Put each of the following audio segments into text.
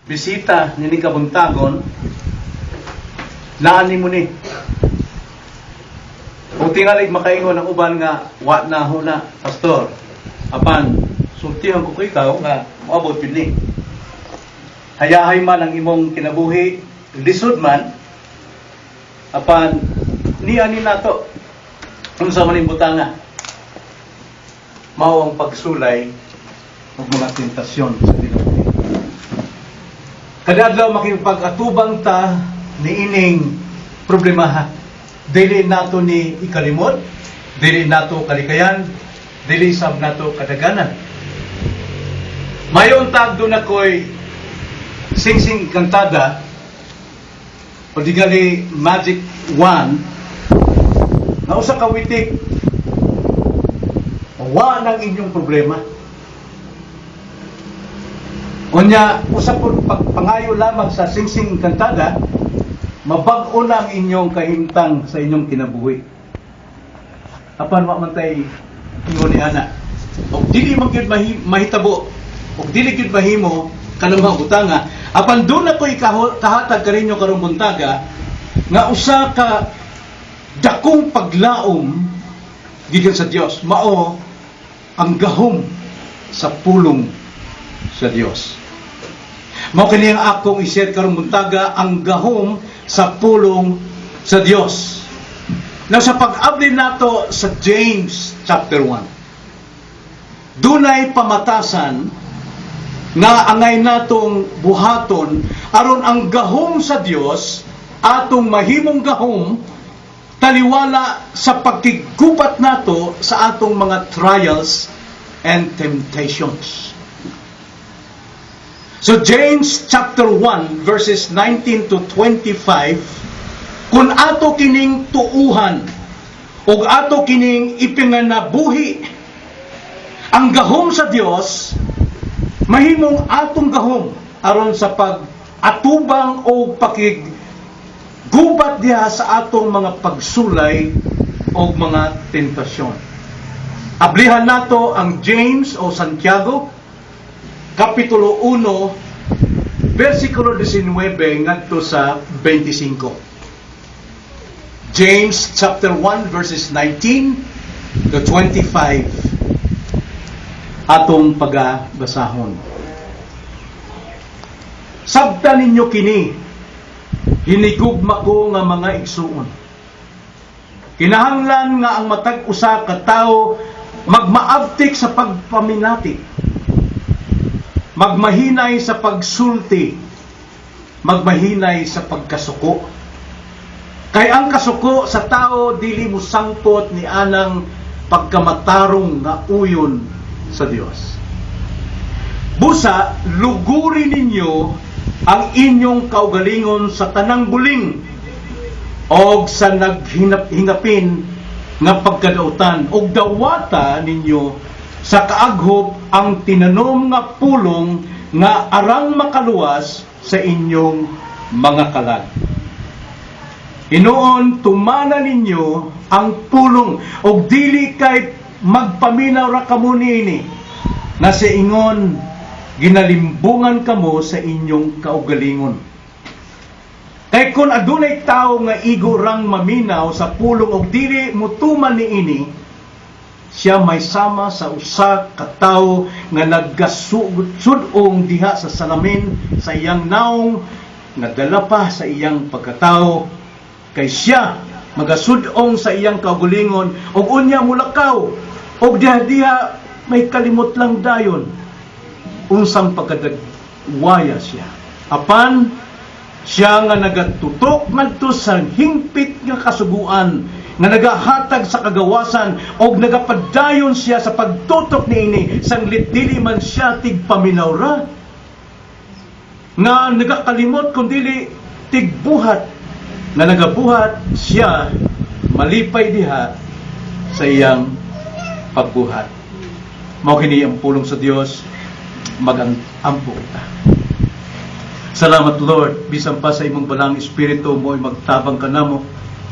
Bisita nining kabuntagon, naa nimo ni. Kung tingalig makaingon ang uban nga wa na huna, pastor, apan sultihan ko ikaw nga moabot yun ni. Hayahay man ang imong kinabuhi, lisod man, apan niya ni nato unsa man ning butanga, mao ang pagsulay ug mga tentasyon sa kinabuhi. Kada adlaw makipag-atubang ta niining problemaha. Dili nato ni ikalimot, dili nato kalikayan, dili sab nato kadaganan. Mayon tag duna ko'y Sing-Sing Encantada o digali Magic Wand nga usa ka witik, wa nang inyong problema. Unya, usa po pagpangayo lamang sa Sing-Sing Encantada, mabag-o na ang inyong kahimtang sa inyong kinabuhi. Apan wa man tay ingon ni ana. Og dili man gyud mahitabo, og dili gyud mahimo kanang mga butanga, apan duna ko'y kahatag kaninyo karong buntaga nga usa ka dakong paglaom gikan sa Dios, mao ang gahom sa pulong sa Dios. Mao kini ang akong i-share karong buntaga, ang gahom sa pulong sa Dios. Now, sa pag-abli nato sa James chapter 1, dunay pamatasan nga angay natong buhaton aron ang gahom sa Dios atong mahimong gahom taliwala sa pagkigubat nato sa atong mga trials and temptations. So James chapter 1 verses 19 to 25, kung ato kining tuuhan ug ato kining ipinganabuhi, ang gahom sa Dios mahimong atong gahom aron sa pag-atubang o pakiggubat diha sa atong mga pagsulay o mga tentasyon. Ablihan nato ang James o Santiago, Kapitulo 1, versikulo 19 ngadto sa 25. James chapter 1 verses 19 to 25, atong pagabasahon. Sabta ninyo kini, hinigugma ko nga mga igsuon. Kinahanglan nga ang matag usa ka tawo magmaabtik sa pagpaminati, magmahinay sa pagsulti, magmahinay sa pagkasuko. Kay ang kasuko sa tao dili mo sangpot ni anang pagkamatarong nga uyon sa Dios. Busa, luguri ninyo ang inyong kaugalingon sa tanang buling og sa naghinap-hingapin nga pagkadautan, og dawata ninyo sa kaaghop ang tinanom nga pulong nga arang makaluwas sa inyong mga kalag. Hinuon tumana ninyo ang pulong og dili kay magpaminaw ra kamo niini na sa ingon ginalimbungan kamo sa inyong kaugalingon. Kay kung adunay tawo nga igo rang maminaw sa pulong og dili mutuman niini, siya may sama sa usa ka tawo nga naggasud-ong diha sa salamin sa iyang naong nga dala pa sa iyang pagkatawo. Kay siya magasud-ong sa iyang kaugalingon og unya mulakaw og diha-diha may kalimot lang dayon unsang pagkadagwaya siya. Apan siya nga nagatutok ngadto sa hingpit nga kasuguan nga nagahatag sa kagawasan og nagapadayon siya sa pagtutok niini sanglit dili man siya tigpaminaw ra nga nagakalimot kun dili tigbuhat nga nagabuhat, siya malipay diha sa iyang pagbuhat. Mao kini ang pulong sa Dios. Magampo kita. Salamat, Lord, bisan pa sa imong Balaang Espiritu mo ay magtabang kanamo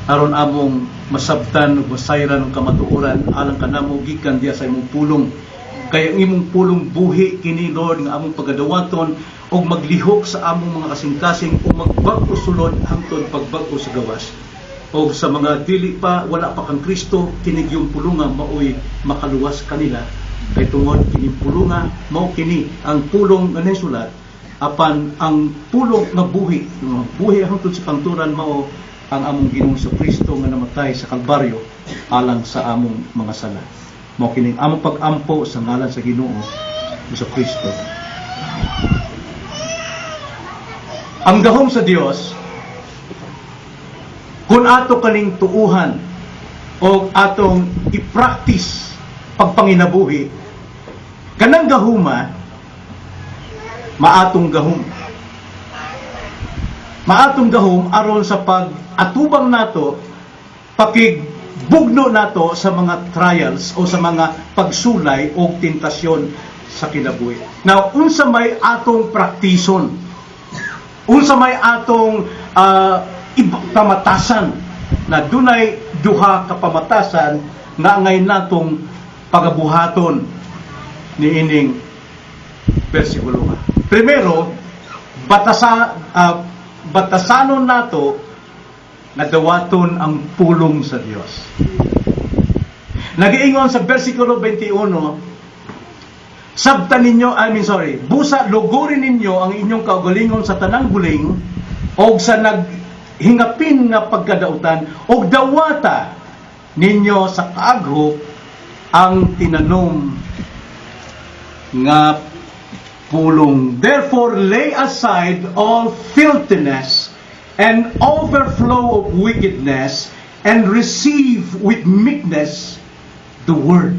aron among masabtan ug masayran ang kamatuoran alang kanamo gikan diha sa imong pulong. Kay ang imong pulong buhi kini, Lord, nga among pagadawaton og maglihok sa among mga kasing-kasing o magbag-o sulod hangtod pagbag-o sa gawas. O sa mga dili pa, wala pa kang Kristo, kini yung pulunga maoy makaluwas kanila. Kay tungod kining pulunga, mao kini ang pulong nga nasulat, apan ang pulong nga buhi hangtod sa kangturan, mao ang among Ginoong sa Kristo nga namatay sa Kalbaryo alang sa among mga sala. Mao kining among pag-ampo sa ngalan sa Ginoo sa Kristo. Ang gahom sa Dios, kung ato kaning tuuhan o atong i-practice pagpanginabuhi, kanang gahuma maatong gahom. Maatong gahom aron sa pag-atubang nato, pakigbugno nato sa mga trials o sa mga pagsulay o tentasyon sa kinabuhi. Now, unsa may atong praktison? Unsa may atong pamatasan? Na dunay duha ka pamatasan nga angay natong pagabuhaton niining bersikulo. Primero, batasanon nato na dawaton ang pulong sa Dios. Nagiingon sa versikulo 21, sabta ninyo, I mean, sorry, busa lugurin ninyo ang inyong kaugalingon sa tanang buling og sa naghingapin nga pagkadautan, og dawata ninyo sa kaaghok ang tinanom nga pulong. Therefore, lay aside all filthiness and overflow of wickedness, and receive with meekness the word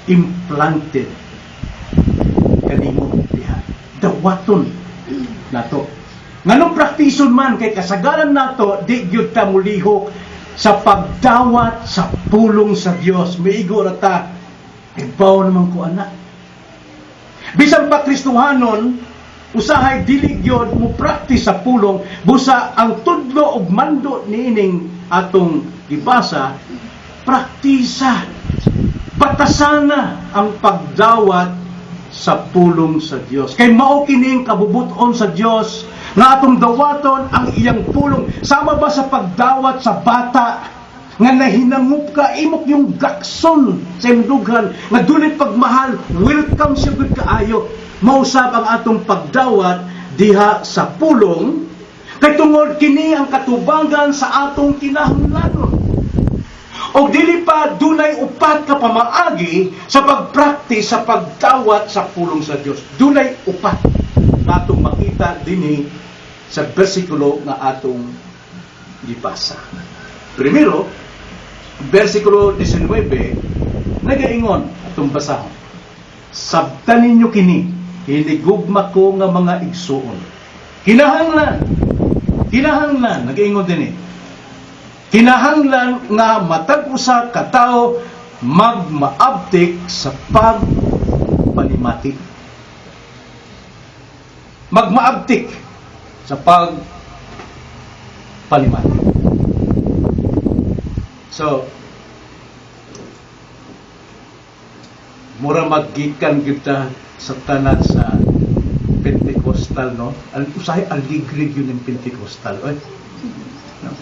implanted kanimo diha. Dawaton nato. Nganong praktison man? Kay kasagaran nato di gyud ta mulihok sa pagdawat sa pulong sa Dios. Miigo ra ta, "Ibaw naman ko ana." Bisan pa Kristohanon, usahay dili gyud mo practice sa pulong. Busa ang tudlo ug mando niining atong gibasa, praktisa, batasana ang pagdawat sa pulong sa Dios. Kay mao kining kabubut-on sa Dios nga atong dawaton ang iyang pulong. Sama ba sa pagdawat sa bata nga nahinangup ka, imok yung gakson sa imong dughan nga dunay pagmahal, welcome siya gud kaayo. Mausab ang atong pagdawat diha sa pulong, kay tungod kini ang katubangan sa atong kinahanglanon. Og dili pa, dunay upat ka pamaagi sa pagpraktis sa pagdawat sa pulong sa Dios. Dunay upat nga atong makita dinhi sa bersikulo nga atong gibasa. Primero, versikulo 19, nagaingon, atong basahon. Sabtan ninyo kini, hinigugma ko nga mga igsuon. Kinahanglan, kinahanglan, nagaingon dinhi. Kinahanglan nga matag usa ka tawo magmaabtik sa pagpanimati. Magmaabtik sa pagpanimati. So, mura maggikan kita sa tanan sa Pentecostal, no? Usahay aligre yun ng Pentecostal. Oy. No?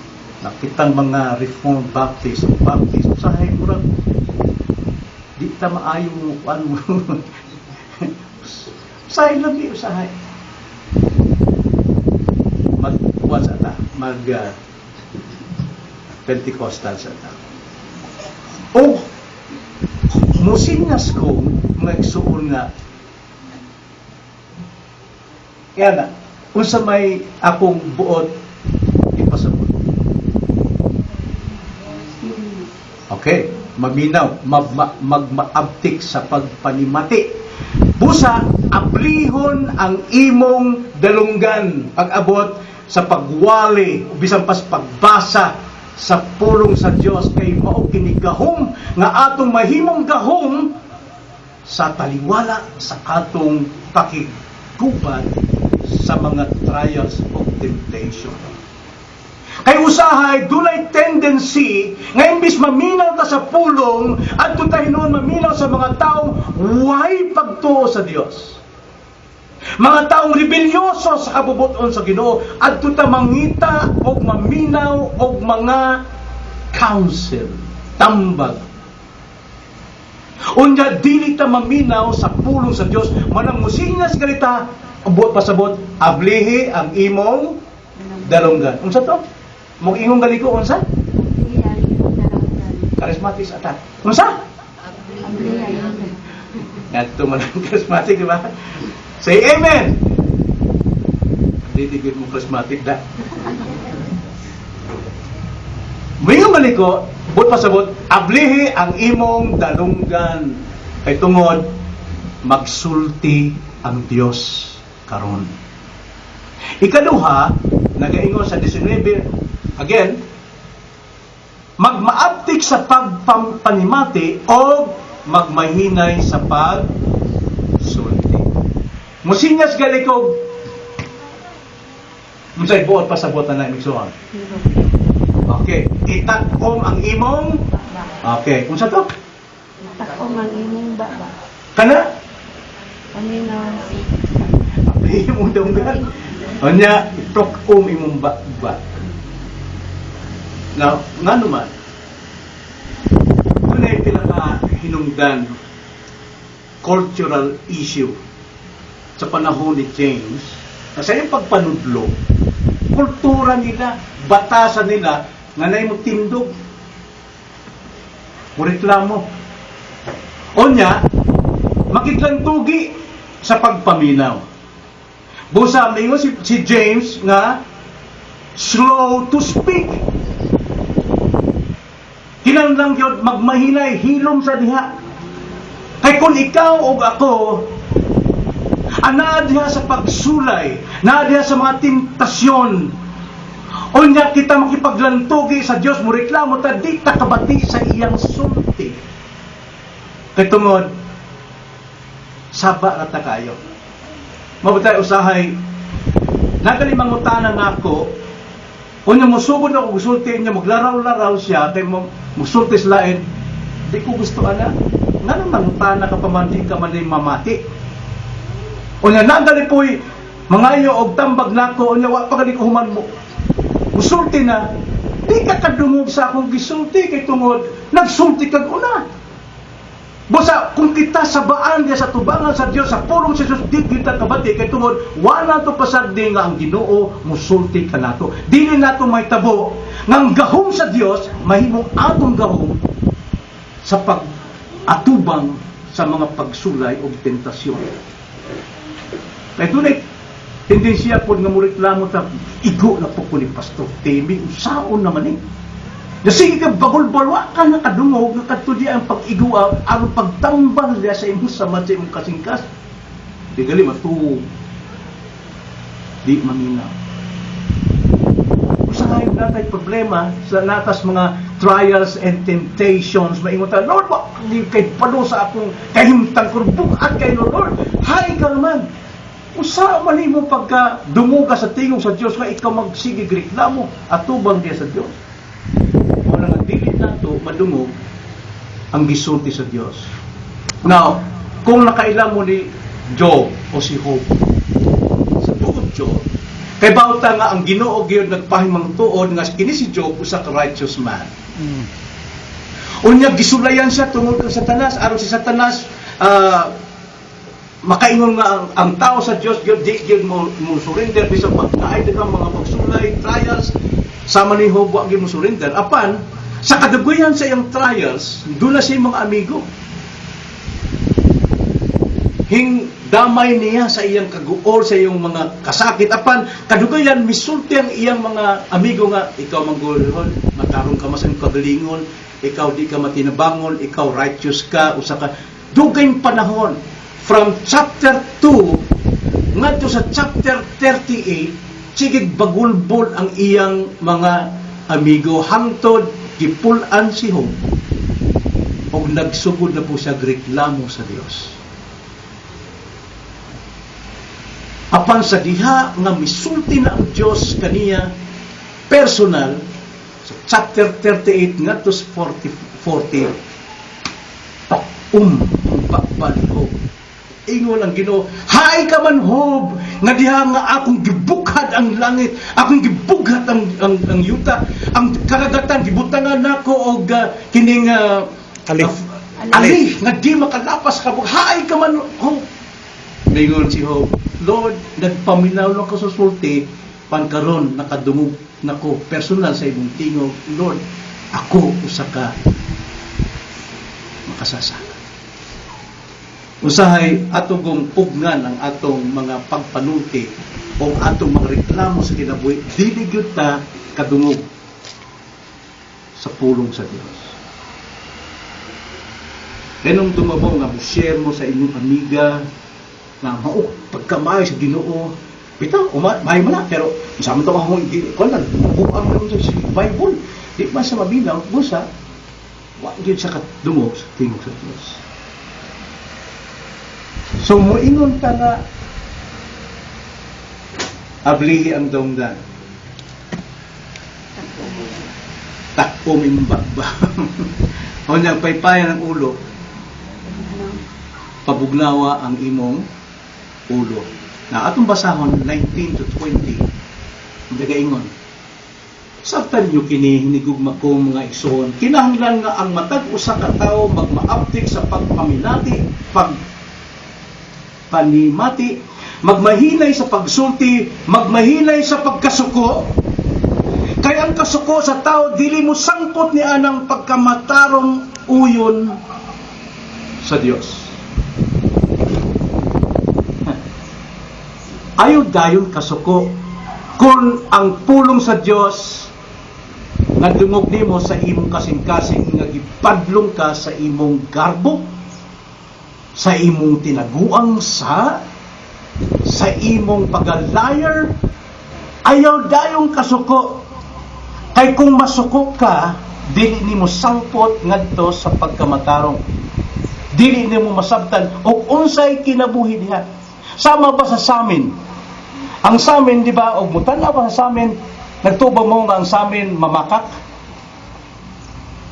Nakitang mga Reformed Baptist o Baptist, usahay mura di ta maayo mo kuan mo. Usahay lagi, usahay. Mag kuan sa ta, mag Pentecostal sa ta. O musinyas ko mga igsuon nga kaya na, unsa may akong buot ipasabot. Okay, maminaw, magmaabtik sa pagpanimati. Busa, ablihon ang imong dalunggan pag-abot sa pagwali, bisan pas pagbasa sa pulong sa Dios, kay mao kini gahom nga atong mahimong gahom sa taliwala sa atong pakigubat sa mga trials of temptation. Kay usahay dunay tendency nga imbis maminaw ta sa pulong, adto ta hinuon maminaw sa mga taong way pagtuo sa Dios. Mga taong rebelyoso sa kabubuton sa Ginoo, adto ta mangita og maminaw og mga counsel, tambag. Unya dili ta maminaw sa pulong sa Dios, manang musinyas ganita, buot pasabot, ablihi ang imong dalunggan. Unsa to? Mog-ingon gali ko, unsa? Charismatic attack. Unsa? Ngadto man ang charismatic, di ba? Say amen! Dili gyud mo charismatic da. Moingon gali ko, buot pasabot, ablihi ang imong dalunggan. Kay tungod, magsulti ang Dios karon. Ikaduha, nagaingon sa 19, again, magmaabtik sa pagpanimati o magmahinay sa pagsulti. Musinyas gali ko, unsay buot pasabot na igsuon? Okay, itak-om ang imong. Okay, unsa to? Takom ang imong baba. Kana? Paminaw. Ablihi imong dalunggan. Unya, itok-om imong ba. Now, nga naman, dunay pinaka hinungdan cultural issue sa panahon ni James na sa iyang pagpanudlo, kultura nila, batasan nila, nga naay mo tindog, mo reklamo. Unya, makiglantugi sa pagpaminaw. Busa, mingon si James nga slow to speak. Kinahanglan gyud magmahinay, hilom sa diha. Kay kung ikaw o ako anaa diha sa pagsulay, naa diha sa mga tentasyon, unya kita makipaglantugi sa Dios, mo reklamo ta, di ta kabati sa iyang sulti. Kay tungod saba ra ta kayo. Mabutay usahay nagali mangutana nako, unya mosugod ako gusulti niya, maglaraw-laraw siya kay mo musulti sa lain, di ko gusto ana. Nganong mangutana ka pa man, di ka man din mamati? Unya nagali po'y mangayo og tambag nako, unya wa pa gali ko human mo musulti na, di ka kadungog sa akong gisulti kay tungod nagsulti kag una. Busa, kung kita sabaan diya sa tubangan sa Dios, sa pulong sa Dios, di kita kabati kay tungod wala to pasagdi nga ang Ginoo musulti kanato. Dili nato mahitabo nga ang gahom sa Dios mahimong atong gahom sa pag-atubang sa mga pagsulay o tentasyon. Kay dunay tendensiya pod nga moreklamo ta, igo na po ko ni Pastor Timmy, usaon naman eh. Na sige ka bagol-bal, wa ka nakadungog nga kadto di ang pag-igo, ang pagtambal diya sa imong samad, sa imong kasingkas. Di gali matuog. Di maminaw. Usahay natay problema sa natas mga trials and temptations, maingon ta, "Lord, wa di kay palo sa akong kahimtang ko, bukat kay Lord." Hay ka naman. Usa man nimo pagka dumuga sa tingog sa Dios nga ikaw magsige reklamo atubang diya sa Dios. Wala nga dili nato madungog ang gisulti sa Dios. Now, kung nakaila mo ni Job o si Job sa Book of Job, kay bawta nga ang Ginoo gyud nagpahimang tuod nga kini si Job usa ka righteous man. Unya gisulayan siya tungod kang Satanas aron si Satanas makaingon nga ang tao sa Dios gyud di gyud mo surrender bisan pag naay daghang mga pagsulay, trials. Sama ni Job, wa gyud mo surrender. Apan sa kadugayan sa iyang trials, doon na siya mga amigo hing damay niya sa iyang kaguol, sa iyang mga kasakit. Apan kadugayan misulti ang iyang mga amigo nga ikaw manggulhon, matarong ka mas ang kagalingon, ikaw di ka matinabangon, ikaw righteous ka, usa ka dugay panahon from chapter 2 ngadto sa chapter 38, sige bagulbol ang iyang mga amigo hangtod gipul-an si Job og nagsugod na po siya reklamo sa Dios. Apan sa diha nga misulti na ang Dios kaniya, Personal sa chapter 38 ngadto sa 40, 40, tak-om ang baba ni Job. Ingon ang Ginoo, "Hay ka man, Job, nga diha nga akong gibughat ang langit, akong gibughat ang yuta, ang karagatan gibutangan nako og kining Ali. Ali nga di makalapas ka. Hay ka man, Job." Mingon si Job, "Lord, nagpaminaw lang ko sa sulti, pan karon nakadungog nako personal sa imong tingog. Lord, ako usa ka makasasala." Usahay atong kong pugnan ang atong mga pagpanulti o atong mga reklamo sa kinabuhi, dili gyud ta kadungog sa pulong sa Dios. Kaya nung tumabo nga mo-share mo sa inyong amiga na mao pagkamaayo sa Ginoo, bitaw uma maayo man na, pero sa man to akong kuan lang buang man sa Bible, di ba sa maminaw busa wa gyud siya kadungog sa tingog sa Dios. So moingon ka nga ablihi ang daungdan, tak-om imong baba. Unya paypayan ang ulo, pabugnawa ang imong ulo. Na atong basahon 19 to 20. Ang nagaingon, "Sabtan niyo kini, hinigugma ko mga igsoon, kinahanglan nga ang matag usa ka tawo magmaabtik sa pagpaminati, pag panimati, magmahinay sa pagsulti, magmahinay sa pagkasuko. Kay ang kasuko sa tao dili mo sangpot ni anang pagkamatarong uyon sa Dios." Ayaw dayon kasuko kung ang pulong sa Dios nagdungog nimo sa imong kasing-kasing nga gipadlong ka sa imong garbo, sa imong tinaguang sa imong pagaliar. Ayaw dayong kasuko. Kay kung masuko ka, dili nimo sangpot ngadto sa pagkamatarong. Dili nimo masabtan og unsay kinabuhi diha. Sama ba sa samin? Ang samin, di ba, og mutan-aw ka sa samin, nagtubo mo nga ang samin mamakak?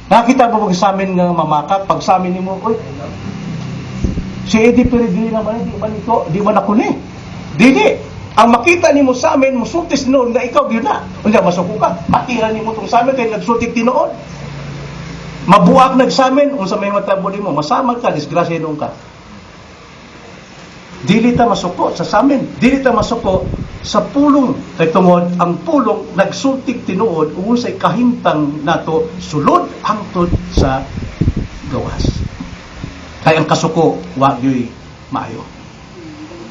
Nakita mo ba samin nga mamakak? Pag samin nimo, "Oy, si Eddie Peregrina naman, di man ito, di man ako ni." Dili. Ang makita nimo sa amin, musultis tinuod nga ikaw gyud na. Unya masuko ka, matira nimo tong samin kay nagsulti tinuod. Mabuak nagsamin, unsa may matabo nimo, masama ka, disgrasya noon ka. Dili ta masuko sa samin, dili ta masuko sa pulong kay tungod ang pulong nagsultig tinuod ug unsay kahimtang nato sulod hangtod sa gawas. Kay ang kasuko wa gyoy maayo.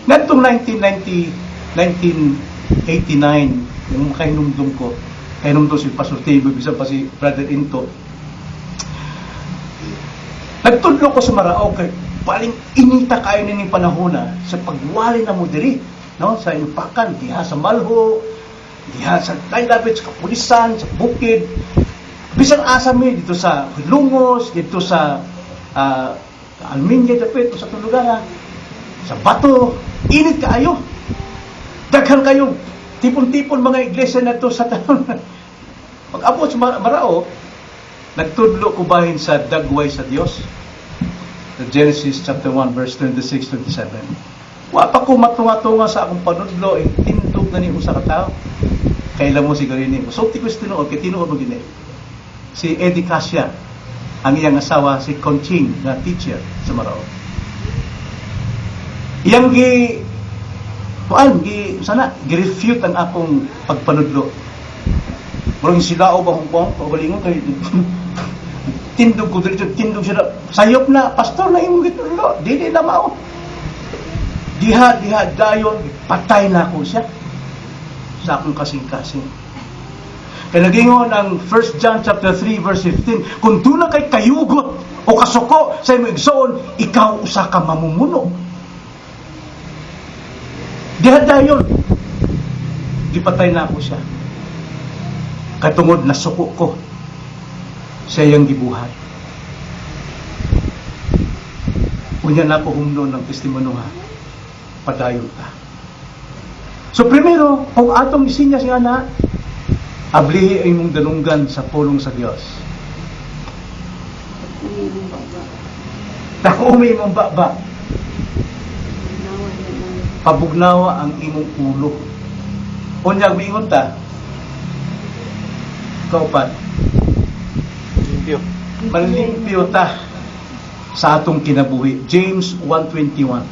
Ngadtong 1990, 1989, yung kahinumdum ko, kahinumdum si Pastor Tibo, bisan pa si Brother Into. Nagtudlo ko sa Maraog kay paling inita kayo nining panahon na sa pagwali na mo diri, no, sa inyong pakan, diha sa Malho, diha sa Laylapit, sa Kapulisan, sa Bukid, bisan asa mi dito sa Lungos, dito sa Alminya, dapit sa itong lugar, ha, sa Bato, init kaayo. Daghan kayo, tipon-tipon mga iglesia na to sa taon. Pag-abot sa Maraog, nagtudlo ko bahin sa dagway sa Dios. The Genesis chapter 1 verse 26 27. Wa pa ko matunga-tunga sa akong panudlo, eh, tindog na ni usa ka tawo. Kailan mo siguro ni. Sulti ko sa tinuod, kay tinuod mo gini. Si Eddie Casia, ang iyang asawa si Conching nga teacher sa Maraog. Iyang gi kuan gi sana gi-refute ang akong pagpanudlo. Murag sila o ba kung kuan kaugalingon kay tindog ko dito, tindog sila. Sayop na, pastor na imong gitudlo, dili na mao. Diha diha dayon patay na ako siya sa akong kasing-kasing. Kay nagingon ang 1 John chapter 3 verse 15, kung duna kay kayugot o kasuko sa imong igsoon, ikaw usa ka mamumuno. Diha dayon gipatay na ako siya. Katungod nasuko ko sa iyang gibuhat. Unya na ako humno ng testimonyo ha. Padayon ta. So primero, kung atong isinyas nga na, Ablihi ang imong dalunggan sa pulong sa Dios. Ang imong baba. Takumi imong baba. Nawa na lang. Pabugnawa ang imong ulo. Unya miingon ta. Kaupat. Limpyo. Malimpyo ta sa atong kinabuhi. James 1:21.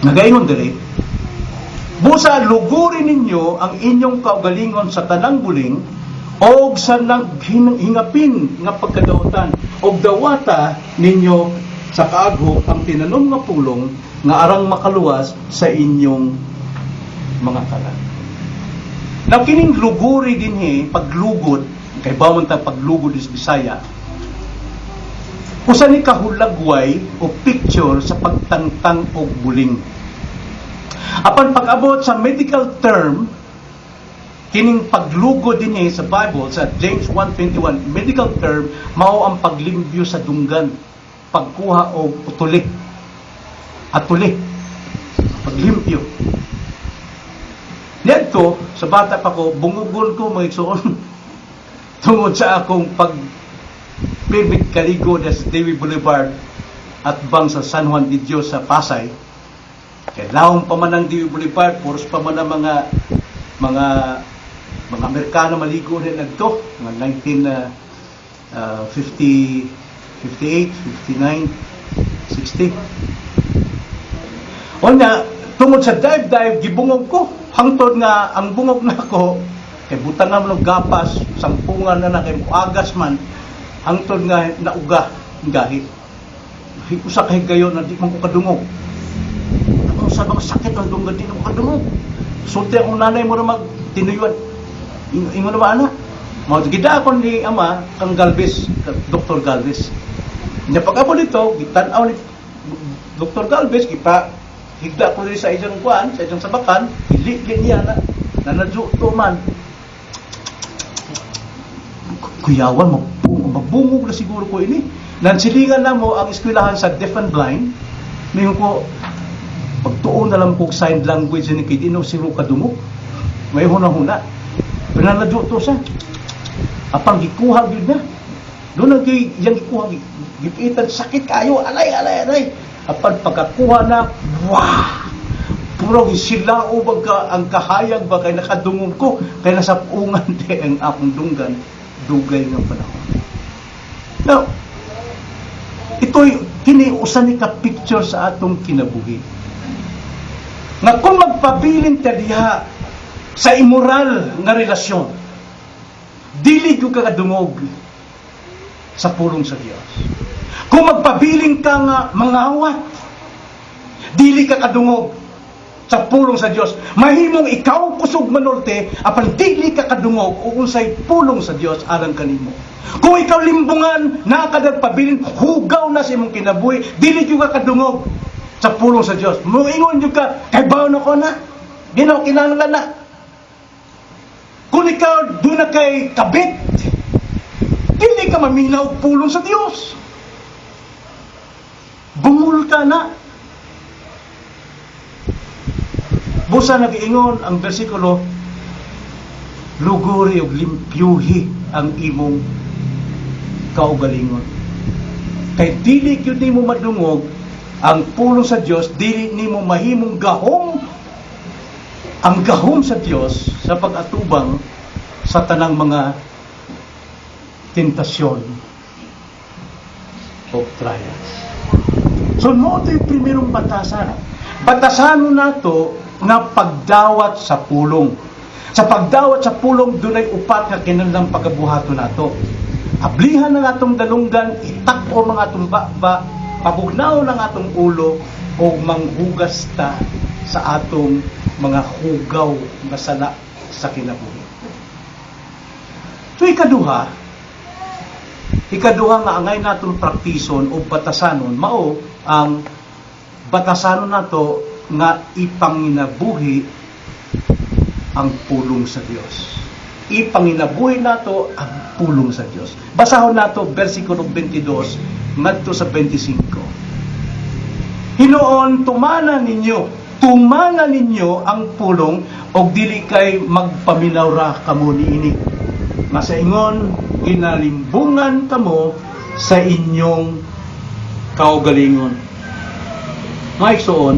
Nagaingon diri, "Busa luguri ninyo ang inyong kaugalingon sa tanang buling og sa naghingapin nga pagkadaotan, og dawata ninyo sa kaaghok ang tinanom nga pulong nga arang makaluwas sa inyong mga kalag." Now, kining luguri dinhi, paglugod, kay bawon ta paglugod is Bisaya, usa ni kahulagway o picture sa pagtangtang og buling. Apan pag-abot sa medical term, kining paglugod dinhi sa Bible sa James 1:21, medical term mao ang paglimpyo sa dunggan, pagkuha og utuli. Atuli. Paglimpyo. Niadto, sa bata pa ko, bungugon ko, mga igsoon, tungod sa akong pag pirmig kaligo sa Dewey Boulevard at bang sa San Juan de Dios sa Pasay. Kay lawom pa man ang Dewey Boulevard, puros pa man ang mga Amerikano maligo rin nagto, mga 1950, 58, 59, 60. Onya, tungod sa dive-dive, gibungog ko. Hangtod nga, ang bungog na ako, kay butang nga og gapas, sampungan na na, kay muagas man, hangtod nga nauga, ang gahi. Usa kay gayon na di man ko kadungog. Ako sa mga sakit ang dunggan, di na ko kadungog. Sulti akong nanay mo na mag tinuyuan. Ingon na ba, ana? Mao gida ako ni ama kang Galvez, Dr. Galvez. Nya pag-abot dito, gitan-aw ni Dr. Galvez, gipa higda ko diri sa isang kuan, sa isang sabakan, dili niya na nanadyo man. Kuyawan, magbungog na siguro ko ini. Nansilingan na mo ang eskwelahan sa deaf and blind. Ningon ko, pagtuon na lang ko sign language ni kay di no siguro kadungog. May huna-huna. Pero nanadyo to siya. Apang gikuha gyud na. Doon ang yang gikuha, gipitan, sakit kayo, alay, alay, alay. Apan pagkakuha na, wah! Puro silao ba ka, ang kahayag ba kay nakadungog ko, kay nasapungan di ang akong dunggan, dugay ng panahon. Now, ito'y kini usa ni ka picture sa atong kinabuhi. Nga kung magpabilin ta diha sa immoral nga relasyon, dili gyud ka kadungog sa pulong sa Dios. Kung magpabilin ka nga mangawat, dili ka kadungog sa pulong sa Dios. Mahimong ikaw kusog manulti, apan dili ka kadungog o unsay pulong sa Dios alang kanimo. Kung ikaw limbungan, nakadagpabilin, hugaw na sa imong kinabuhi, dili gyud ka kadungog sa pulong sa Dios. Moingon gyud ka, kay bawo na ko na. Di na ko kinahanglan na. Kung ikaw doon na kay kabit, dili ka maminaw pulong sa Dios. Bungol ka na. Busa nagiingon ang bersikulo, luguri ug limpyuhi ang imong kaugalingon. Kay dili gyud nimo madungog ang pulong sa Dios, dili nimo mahimong gahom ang gahom sa Dios sa pag-atubang sa tanang mga tentasyon o trials. So, mo ito yung primerong batasan. Batasan nato nga pagdawat sa pulong. Sa pagdawat sa pulong, dunay upat nga kinahanglang pagabuhaton nato. Ablihan ang atong dalunggan, itak-o mga atong baba, pabugnaw ng atong ulo, o manghugas ta sa atong mga hugaw nga sala sa kinabuhi. So ikaduha nga angay natong praktison o batasanon, mao ang batasanon nato nga ipanginabuhi ang pulong sa Dios. Ipanginabuhi nato ang pulong sa Dios. Basahon nato versikulo 22 ngadto sa 25. Hinuon, tumana ninyo ang pulong Og dili kay magpaminaw ra kamo niini. Nga sa ingon ginalimbungan kamo sa inyong kaugalingon. Mga igsoon,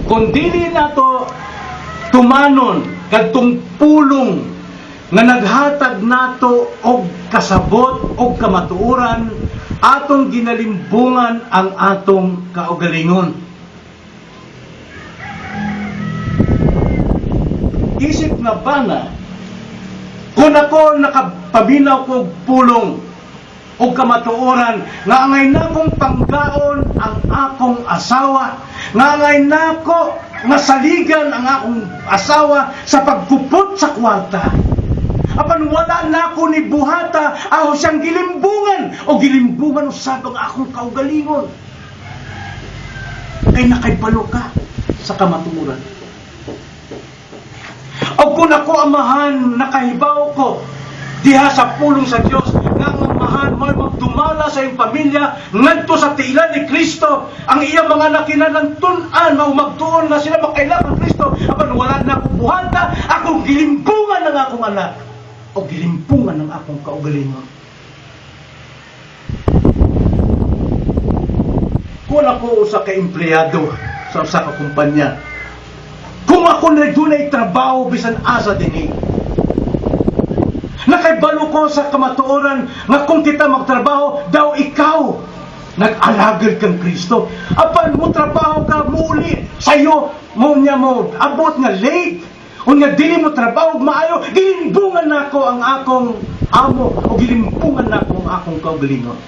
kung dili nato tumanon kadtong pulong nga naghatag nato og kasabot og kamatuoran, atong ginalimbungan ang atong kaugalingon. Isip nga bana, kung ako nakapaminaw kog pulong o kamatuoran nga angay nakong panggaon ang akong asawa, nga angay nako nga saligan ang akong asawa sa pagkupot sa kwarta, apan wala nako ni buhata, ako siyang gilimbungan o gilimbungan usab ang akong kaugalingon, kay nakaibalo ka sa kamatuoran. O kung ako amahan, nakahibaw ko diha sa pulong sa Dios nga ang amahan mo'y magdumala sa iyong pamilya ngadto sa tiilan ni Kristo. Ang iyang mga anak kinahanglan tun-an, mao magtuon nga sila makaila kang Kristo. Apan wala na akong buhata, akong gilimbungan ang akong anak o gilimbungan ang akong kaugalingon. Kung ako usa ka empleyado sa usa ka kumpanya, kung ako na dunay trabaho bisan asa dinhi, nakaibalo ko sa kamatuoran nga kung kita magtrabaho, daw ikaw nag-alagad kang Kristo. Apan mo trabaho ka, muuli sa'yo, mo niya mo abot nga late, unya dili mo trabaho maayo, gilimbungan nako ang akong amo o gilimbungan nako ang akong kaugalingon.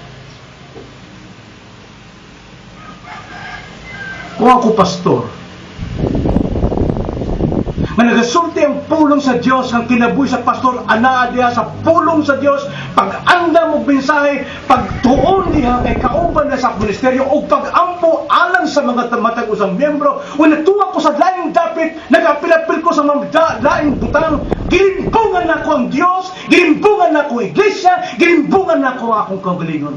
Kung ako pastor, nga nagasulti ang pulong sa Dios ang kinabuhi sa pastor, anaa diha sa pulong sa Dios, pag-andam og mensahe, pagtuon diha kay kauban na sa ministeryo og pag-ampo alang sa mga matag usang miyembro. Unya tuwa ko sa laing dapit, nagapil-apil ko sa mga laing butang, gilimbungan nako ang Dios, gilimbungan nako ang iglesia, gilimbungan nako ang akong kaugalingon.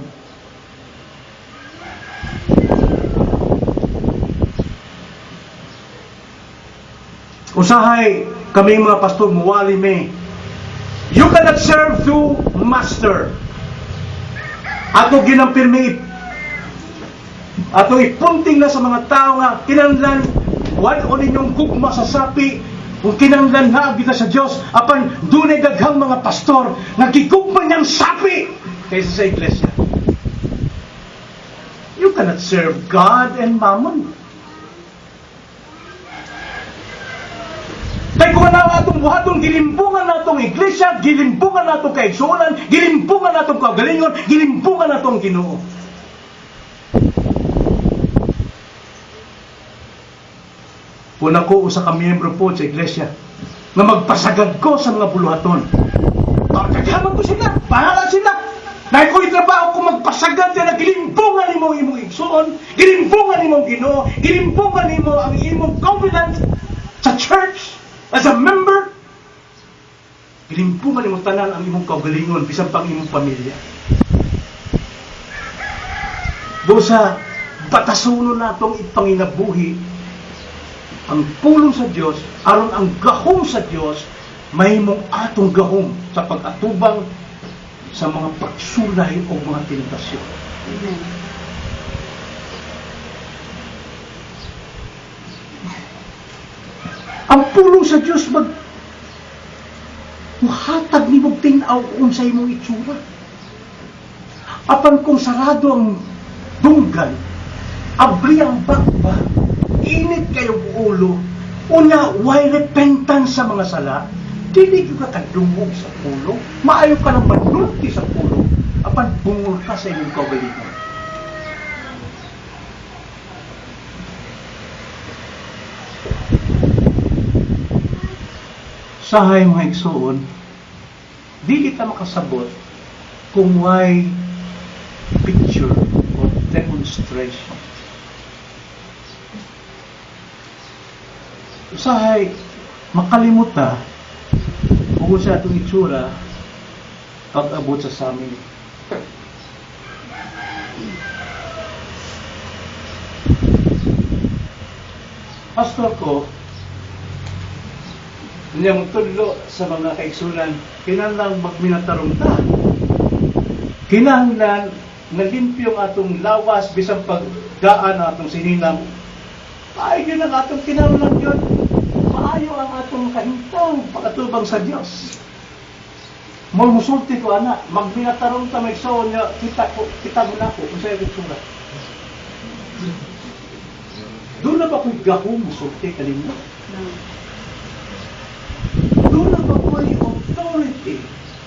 Usahay kami mga pastor muwali me. You cannot serve two master. Ato ginampirmi, ato ipunting na sa mga tao nga kinahanglan wala ninyong gugma sa sapi, kung kinahanglan naag kita sa Dios, apan dunay daghang mga pastor nga gigugma niyang sapi kaysa sa iglesia. You cannot serve God and mammon. Kay kung ano atong buhaton, gilimbungan natong iglesia, gilimbungan natong kaigsuonan, gilimbungan natong kaugalingon, gilimbungan natong Ginoo. Kung ako usa ka miyembro po sa iglesia nga magpasagad ko sa mga buluhaton, pagkagaman ko sila, bahala sila. Dahil ko itrabaho ko magpasagad na gilimbungan nimo ang imong igsuon, gilimbungan nimo ang Ginoo, gilimbungan nimo ang imong covenant sa church as a member. Gilimbungan nimo tanan ang imong kaugalingon bisan pang imong pamilya. Busa batasunon natong ipanginabuhi ang pulong sa Dios aron ang gahom sa Dios mahimong atong gahom sa pag-atubang sa mga pagsulay o mga tentasyon. Amen. Ang pulong sa Dios mag muhatag nimong tin-aw unsa imong itsura. Apan kung sarado ang dunggan, abri ang bakba, init kayo ulo, unya way repentance sa mga sala, dili gyud ka kadungog sa pulong, maayo ka nang manulti sa pulong, apan bungol ka sa imong kaugalingon. Sahay mga igsoon, dili ta makasabot kung way picture or demonstration. Usahay makalimuta kung sa atong itsura pag-abot sa summit. Pastor ko, Unya tudlo sa mga kaigsunan, kinahanglan magminatarong ta. Kinahanglan nga limpyo ang atong lawas bisan pagdaan ang atong sininang. Maayo yun ang atong kinahanglan yun. Maayo ang atong kahimtang pag-atubang sa Dios. Mo musulti ko ana, magminatarong ta may igsoon niya, kita ko, kita mo nako unsay itsura. Duna ba ko'y gahom musulti kaninyo? No. Duna ba ko'y authority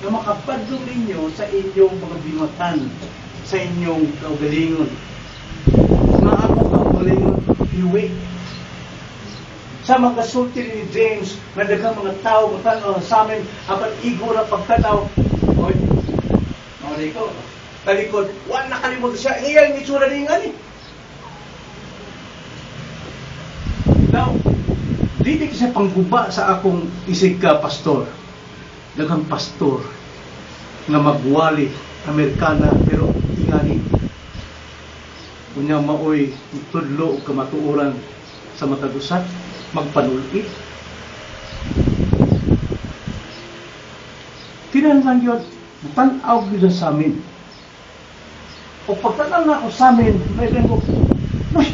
na makabadlong ninyo sa inyong mga binuhatan, sa inyong kaugalingon? Nga ako kaugalingon, hiwi. Sa mga sulti ni James, nga daghang mga tao mutanaw sa amin, apan igo ra pagtanaw, oy, mao ko, talikod, wala nakalimot siya, iyang itsura ni nga ni. Now, dili siya pangguba sa akong isig ka pastor. Daghang pastor nga magwali Amerikana pero ingani. Unya maoy tudlo og kamatuoran sa matag usa, magpanulti. Kinahanglan yun, tan-aw gyud sa amin. O pagtan-aw na ako sa amin, may ko, uy,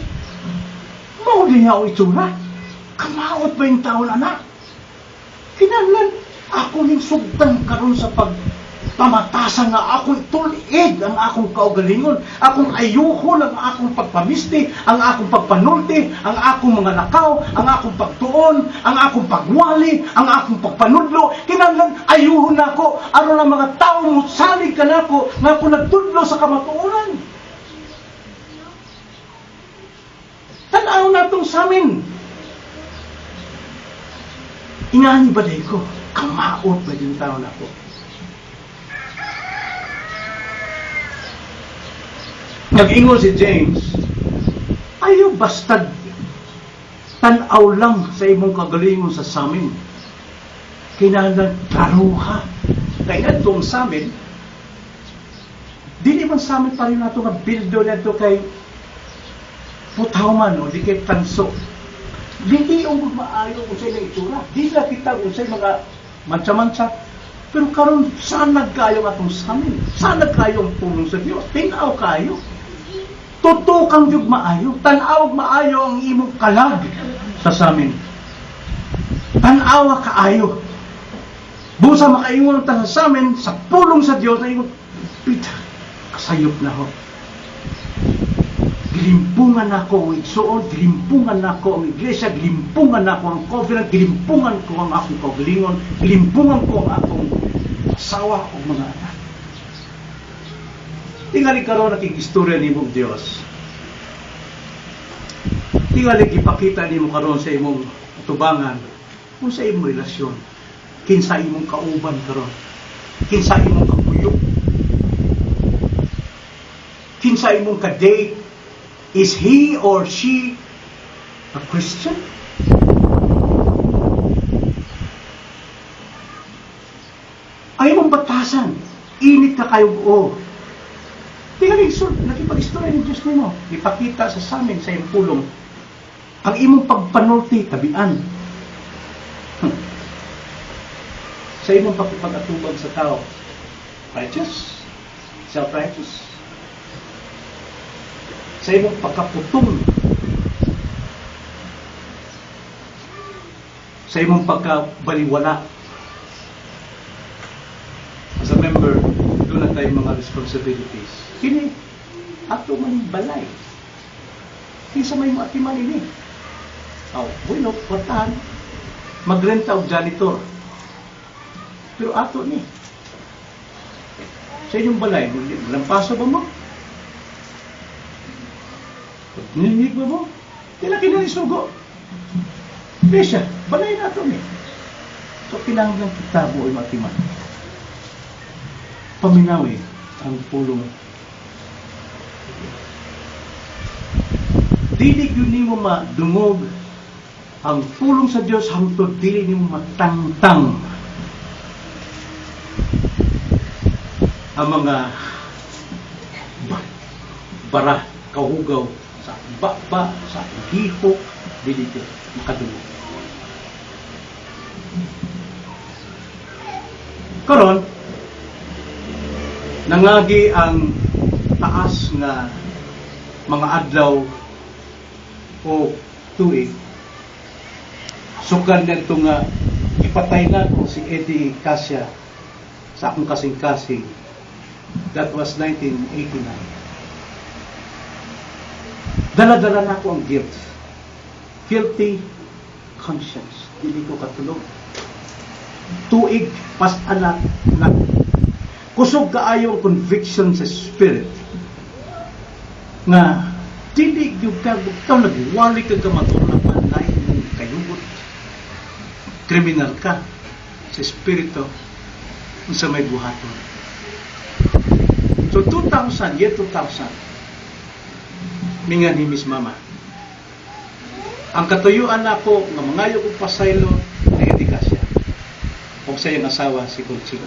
mao din ako itsura. Kamaot ba yung taon, anak? Kinahanglan, ako ning sugtan karon sa pagpamatasan nga akong tulid ang akong kaugalingon, akong ayuhon ang akong pagpamisti, ang akong pagpanulti, ang akong mga lakaw, ang akong pagtuon, ang akong pagwali, ang akong pagpanudlo. Kinahanglan ayuhon nako aron ang mga tawo mosalig kanako nga ako nagtudlo sa kamatuoran. Tan-aw natong samin. Ingani ba day ko? Kamaot ba yung tao na ko? Nag-ingon si James, ayaw basta tan-aw lang sa imong kagalingon sa samin. Kinahanglan klaruha. Kaya itong samin, dili man samin pa rin nato nga bildo na kay putaw man o di kay tanso. Dili ang maayo kung sa'yo itsura. Di na kita kung sa'yo mga mansa-mansa. Pero karon sanag kayo atong samin. Sanag kayo ang pulong sa Dios. Tinaw kayo. Tutukang jud maayo. Tan-aw maayo ang imong kalag sa samin. Tan-awa kaayo. Busa makaingon ta sa samin sa pulong sa Dios na ingon, pita, kasayop na ho. Gilimpungan ako ang igsoon, gilimpungan ako ang iglesia, gilimpungan ako ang covenant, gilimpungan ko ang akong kaugalingon, gilimpungan ko ang akong asawa o mga anak. Tingali karon nakig-istorya nimo Dios. Tingali gipakita nimo karon sa imong atubangan kung sa imong relasyon, kinsa imong kauban karon, kinsa imong kakuyog, kinsa imong ka-date. Is he or she a Christian? Ayaw mong batasan. Init ka kayo o. Tingaling, so, nakipag-istorya ni Diyos nimo. Ipakita sa samin, sa iyong pulong. Ang imong pagpanulti, tabian. Sa imong pakipag-atubag sa tao, righteous, self-righteous. Sa imong pagkaputong, sa imong pagkabaliwala. As a member, doon na tayo mga responsibilities. Kini, ato man balay. Kinsa may moatiman ini. Aw, bueno, kwartahan. Magrenta og janitor. Pero ato ni. Sa inyong balay, lampaso ba mo? Ninig ba mo? Tila kinanisugo. Pesya, balay na ito ni. So, kinahanglan kita buoy matiman. Paminawi ang pulong. Dili gyud nimo madungog ang pulong sa Dios hangtod dili nimo matangtang ang mga bara, kahugaw sa baba, sa gihok, dili gyud makadungog. Karon, nangagi ang taas nga mga adlaw o tuig. Sukad nito nga ipatay na ko si Eddie Casia sa akong kasing-kasing. That was 1989. Dala-dala na ako ang guilt. Guilty conscience. Dili ko katulog. Tuig, pas-anak na. Kusog kaayo ang conviction sa spirit nga dili gyud ka buktaw, nagwali ka kamatuoran pa lain mong kayugot. Kriminal ka sa espiritu unsa may buhaton. So 2000, year 2000, mingan ni Miss Mama. Ang katuyuan nako nga mangayo kog pasaylo ni Eddie Casia ug sa iyang asawa si Conching.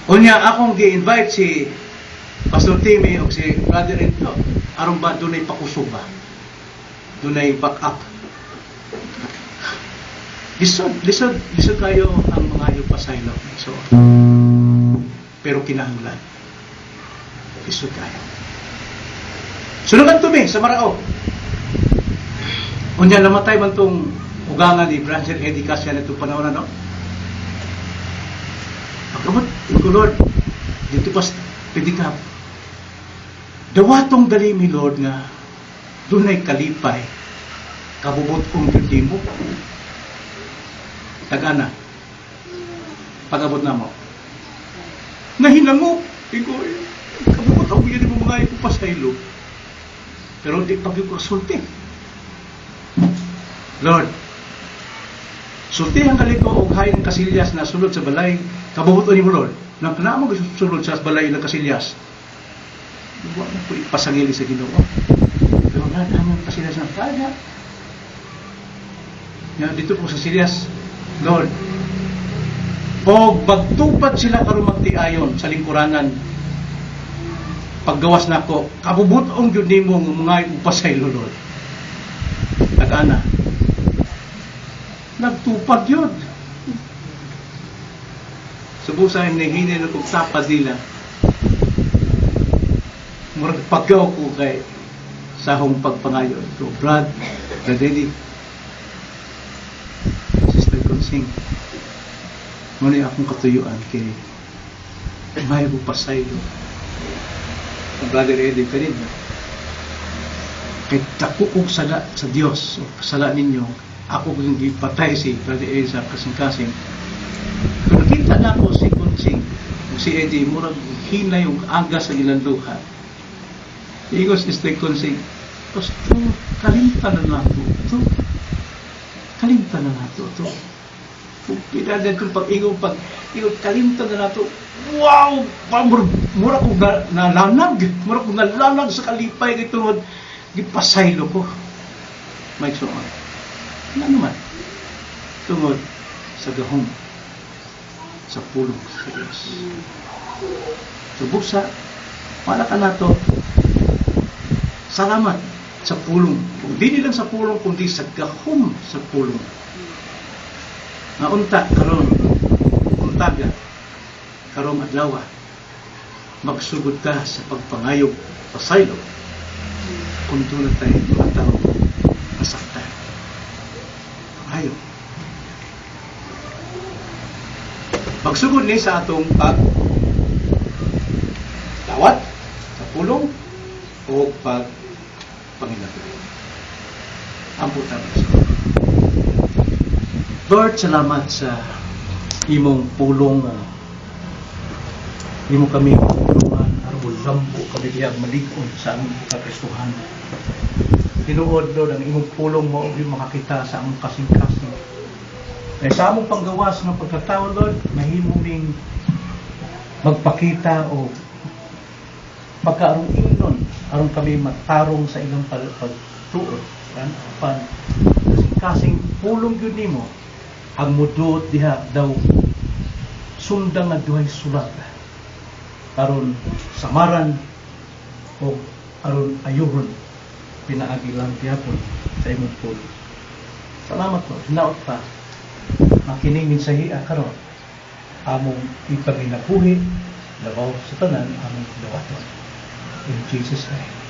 Unya akong gi-invite si Pastor Timmy o si Brother Ento aron ba dunay pakusog ba? Dunay back up. Lisod, lisod, lisod kayo ang mga pasaylo. So, pero kinahanglan. Lisod kayo. Sunugan tumi sa Maraog. Unya namatay man tong ugangan ni Brother Eddie Casia nitong panahon, ano? Pagkamot, ko Lord, dito pas pedicab. Dawatong dali mi, Lord, nga dunay kalipay kabubot kong gyud mo. Tagana. Pag-abot na mo. Nahinango. Iko, kabubot ako yun mo mga ipapasaylo. Pero di pa gyud ko sulti. Lord, sultihan kali ko og hain kasilyas na sulod sa balay. Kabubuton nimo, Lord. Nang kanamo sulod sa balay ng kasilyas. Wa na ko ipasangili sa Ginoo. Pero na ang kasilyas ng kaya. Ya, dito po sa silyas, Lord. Og magtupad sila karon magtiayon sa lingkuranan. Paggawas nako, kabubutong gyud nimo nga mga upasaylo, Lord. Tagana. Nagtupad yun. Subusan ni na kong tapad nila. Murag paggaw ko kay sa akong pagpangayo. So, Brad, Brad Eddie, Sister Consing, muna akong katuyuan kay may ko pasaylo. Ang Brother Eddie kanina. Kay dako kong sala sa Dios o sala ninyo, ako kung gipatay si Brother Eddie sa kasing-kasing. Pero nakita na ako si Consing, ug si Eddie, murag hinay yung aga sa ilang luha. Ingon Sister Consing, "Pastor, kalimtan na nato to. Kalimtan na nato to." Kung pinagad kong pag-ingon, pag ingon, kalimtan na nato. Wow! Mura, mura kong nalanag. Mura kong nalanag sa kalipay kay tungod gipasaylo ko. May so on. Ano naman? Tungod sa gahom sa pulong sa Diyos. So busa, para ka nato, salamat sa pulong. Kung di lang sa pulong, kundi sa gahom sa pulong. Nga unta karon untaga karong adlaw, magsugod ka sa pagpangayog pasaylo kung doon na tayo mga tao masaktan. Pangayo. Magsugod ni sa atong pag dawat sa pulong o pag panginabuhi. Ampo ta. Lord, salamat sa imong pulong, imo kami tulungan aron lambo kami diha malig-on sa among kakristuhan. Tinuod, Lord, ang imong pulong mo yung makakita sa among kasing-kasing. Kaya sa among panggawas ng pagkatao, Lord, mahimo ming magpakita o pagkaarong ingnon aron kami matarong sa ilang pagtuod. Pan kasing pulong gyud nimo ang mudot diha daw sundang nga duhay sulat aron samaran o aron ayuhon pinaagi lang gihapon sa imong pulong. Salamat, Lord. Hinaot pa nga kining mensahe karon among ipanginabuhi, labaw sa tanan among dawaton. In Jesus' name.